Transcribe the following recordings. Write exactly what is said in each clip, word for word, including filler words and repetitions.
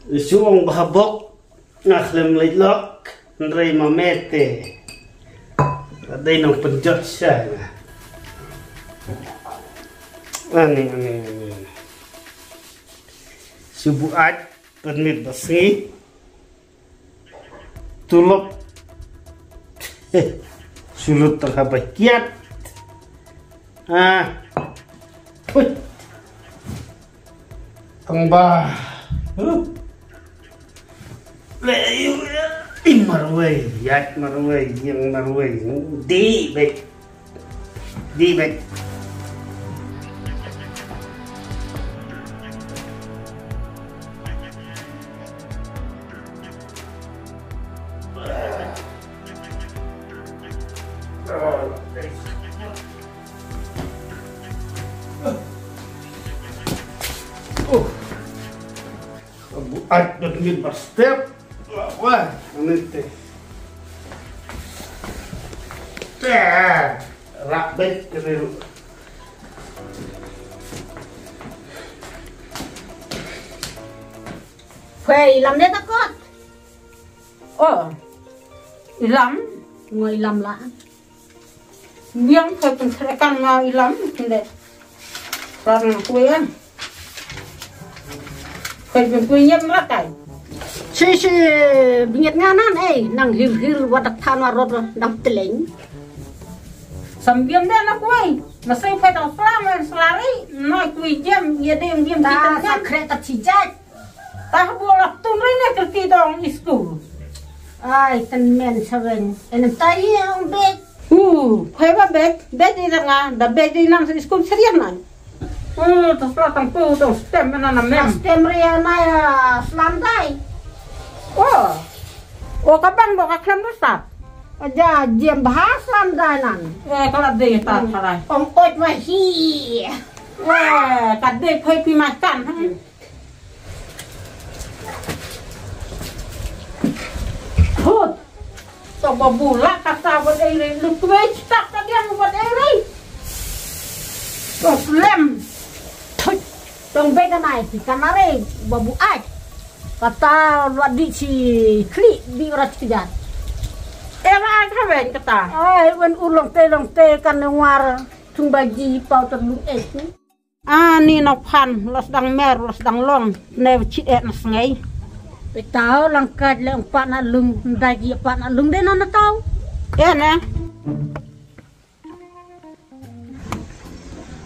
Shu ong ba ha bok nga khlem leit lok, hynrei ma me te dei nongpynjot sha nga. Ani, ani, ani, ani. Shu buaid pynmih ba sngi. Tulop. Shu lut tang haba kiad. Ah. Put. Tang ba. Huh. Le yu. Im marwei, yak marwei, yang marwei. Di bek. Di bek. Oh. Buaid ba dmit ba step. Wah, ini teh. Teh, rak bek kene. Phi lam ne takot. Oh. Ilam, ngo ilam la. Biang phi pynsrekan nga ilam, nde. Ran kui an. Phi pynkuiñ ïa ma la kai. Shi shi bniat nga nan ei, nang hir hir wat dak than wa rot dang tleng. Sam biang de na kui. Na sei phi dang slam en slari, na kui jem ïa deng biang. Ta kita sa jem. Kre ta chi jait. Ta bu la tun ri ne kerti dong i skul. Ai, ten men sa wen. Enem tai ong bek. Uh, phi ba bek, bek di nga, da bek di nang sa skul serian nai. Uh, ta sla tang pu tong stem na na mem. Stem ria nai, ah, slam dai. Oh. Oh, ka bang do ka khlem do sat. Aja jem bha slam dai nan. Eh, ka la dei ta, hmm, ta dai. Ong oj ma hi. Eh, ka dei phi phi ma kan. Hmm. Hut. To ba bula kata ba dei rei, lu kwei chitak ka diang ba dei rei. To slem. Thut. Tong bek ka nai, ti ka na rei, ba buaid. Kata lua di chi kli, di ora chi kjat. Era ka wen kata. Ai, wen u long te, long te, kan ne war, thung ba ji, pau ter lu es. Ani na phan, los dang mer, los dang long, ne chi e na sngai. Pe tau lang kaj le ong pa na lung, ndai ji pa na lung de na na tau. E ne.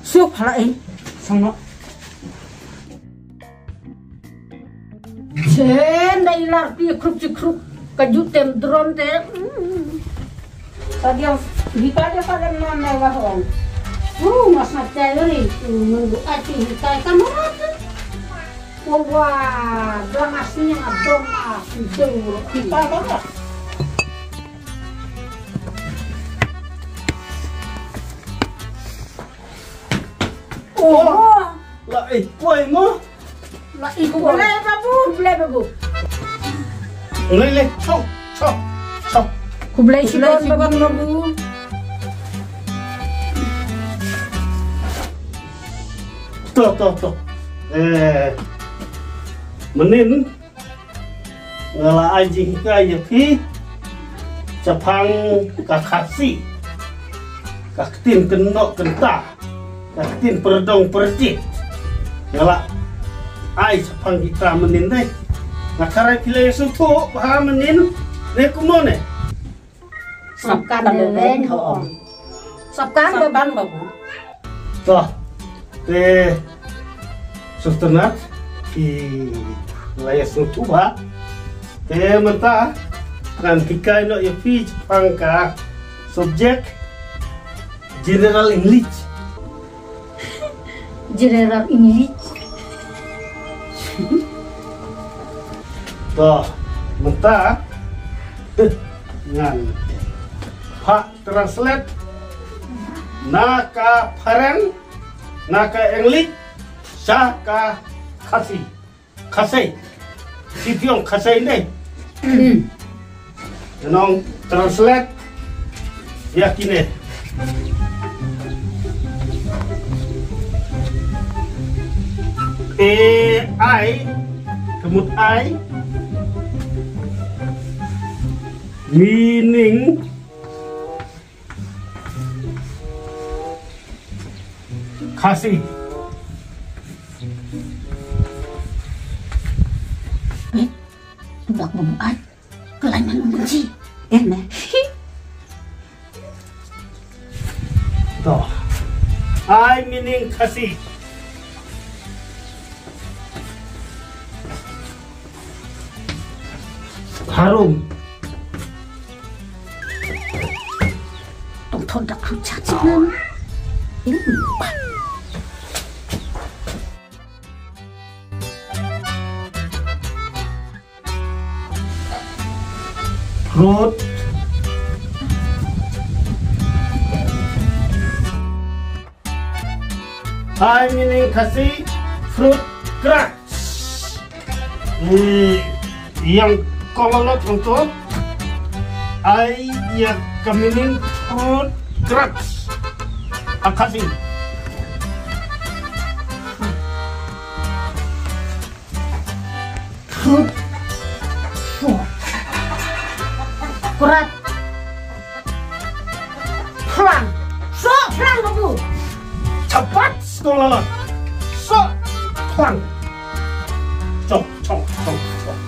Suk hala e, sangno. Chen dai lar pi krup chi krup. Ka ju tem dron te. Mm. Sa diang, di ka dia sa diang non nai wa hong. Uh, mas na chai ri. Uh, nunggu aci di kai ka mo. Wa, wa, dong asni a dong a. Dong, di kai ka mo. Oh. La, eh, poi mo. La, eh, khublei babu. Khublei babu. Le, le, chau, chau, chau. Khublei shibun babu. To, to, to. Eh, mynnin nga la ai jinghikai ïa phi shaphang ka Khasi, ka ktien kynnoh kynta, ka ktien pyrdong pyrdit. Nga la ai shaphang kita mynnin dei. Nga tharai phi la ïasngewthuh bha mynnin ne kumno ne? Sap kan de wen ho ong. Sap kan babu. To, te sngewtynnat phi la ïasngewthuh bha. Te mynta ngan hikai noh ïa phi shaphang ka subject General English. General English. To, mynta ngan phah translate na ka phareng, na ka English sha ka Khasi. Khasi. Shi phi ong Khasi ne? Hmm. Ngan ong translate ïa kine. A I Ka mut ai, meaning Khasi. Eh, tu dak bum ai. Kalai man um kunci. Eh, ne. To. Ai meaning Khasi. Harum. Tong thon dak khrup chat chat nan. Eh. Fruit. Ai meaning Khasi, fruit crunch. Ni yang kolalot untuk ai ya ka meaning fruit crunch. Ha Khasi. Fruit. Fruit. Krat. Plang. Sok plang, babu. Chapat sekolah lah. Sok plang. Chok, chok, chok, chok.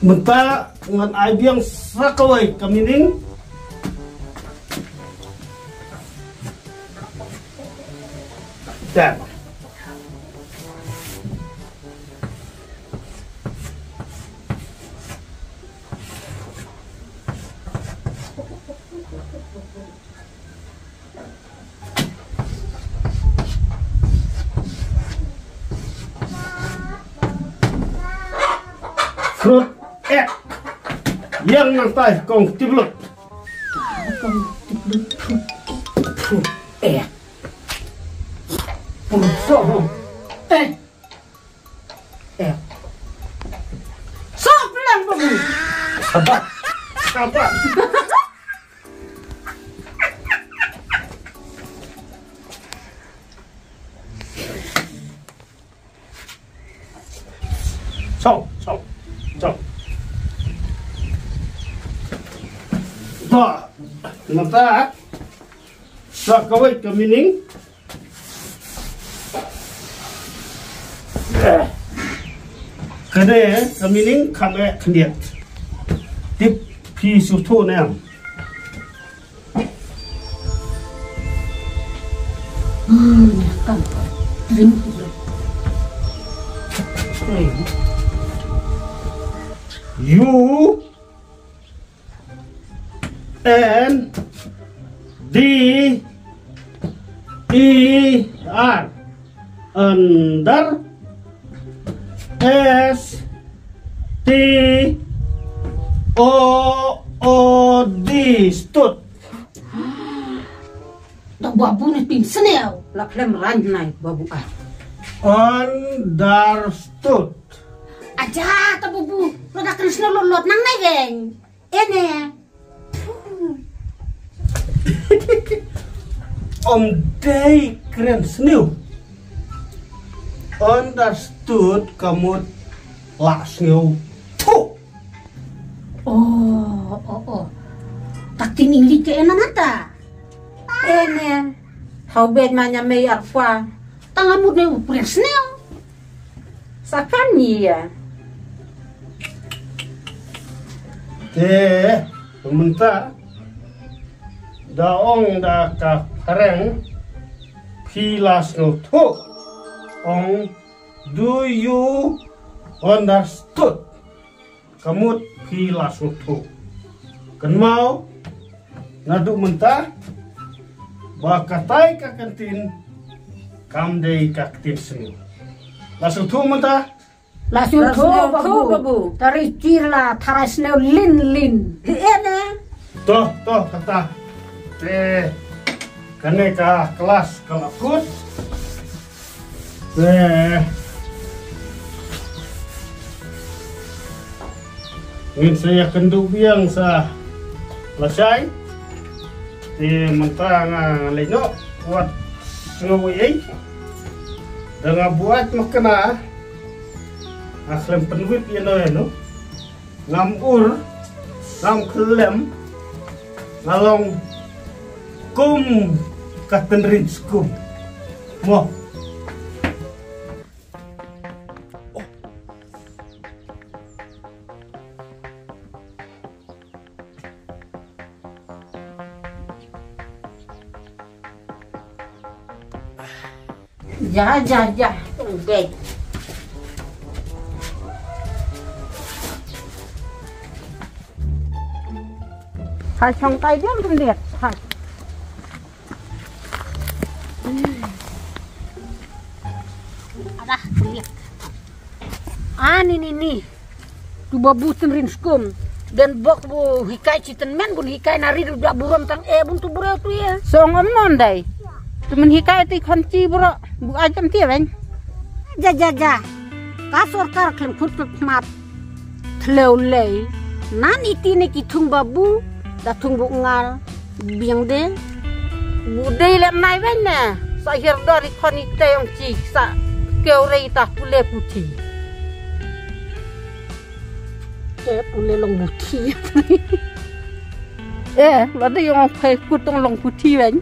Mynta ngan ai biang sa kawei ka meaning. Dad. Fruit, eh. Yang nang tai kong tiblut. Kong tiblut, fruit, eh. Fruit, eh. Fruit, so. Eh. Eh. Sok plang, babu. Sabar. Sabar. Sok, sok, sok. To, mynta sa kawei ka meaning. Kane ka meaning kham eh khyndiat. Tip phi sngewthuh ne em? Hmm, kan. Ring. You N D E R. Under. S T O O D. Stud. Da babu ne pynsniew. La khlem rang nai babu ah. Understood. Aja ta babu. Lo da kren sniew lot lot nang nai veng. Ene. Ym dei kren sniew. Understood ka mut la sngewthuh. Oh, oh, oh. Ta ktien English ka ena nata. Ene. Hau beit ma nya mei arpwa. Tang amut ne u kren sniew. Sa kan ïa. Te, mynta, da ong da ka phareng, phi la sngewthuh, ong, do you understood? Ka mut phi la sngewthuh. Kynmaw, naduh mynta, ba katai ka ktien, kam dei ka ktien sniew. La sngewthuh mynta? La sngewthuh, babu. Tari kir la, tharai sniew lin lin. Hi ene. To, to, kata. Te, kane ka klas ka la kut. Te, ngin sa ïa kynduh biang sa lashai. Te mynta nga leit noh, wat sngew ei ei. Da nga buaid makna, Nga khlem pynwit ïa no ïa no. Ngam ur, ngam khlem, nga long kum ka tynrin skum. Mo. Ja, ja, ja. Tung bek. Hai, song kai diam pun dia. Hai. Adah, pun dia. Ah, ni, ni, ni. Tu ba bu tynrin skum. Den bok bu hikai chi tynmen bun hikai na ri du da burom tang e bun tu breu tu ye. Song om non dai. Tu men hikai ti khon chi bro. Bu ajam ti ben. Ja, ja, ja. Ka sorkar khlem khut tu khmat. Thleu lei. Nan iti ne ki thung ba bu. Da thung bu ngal. Biang de. Bu dei lem nai ben ne. Sa hiar dor i khon i te ong chi. Sa keu rei ta pule puthi. Te pule long puthi. Eh, la dei ong phai kut ong long puthi ben.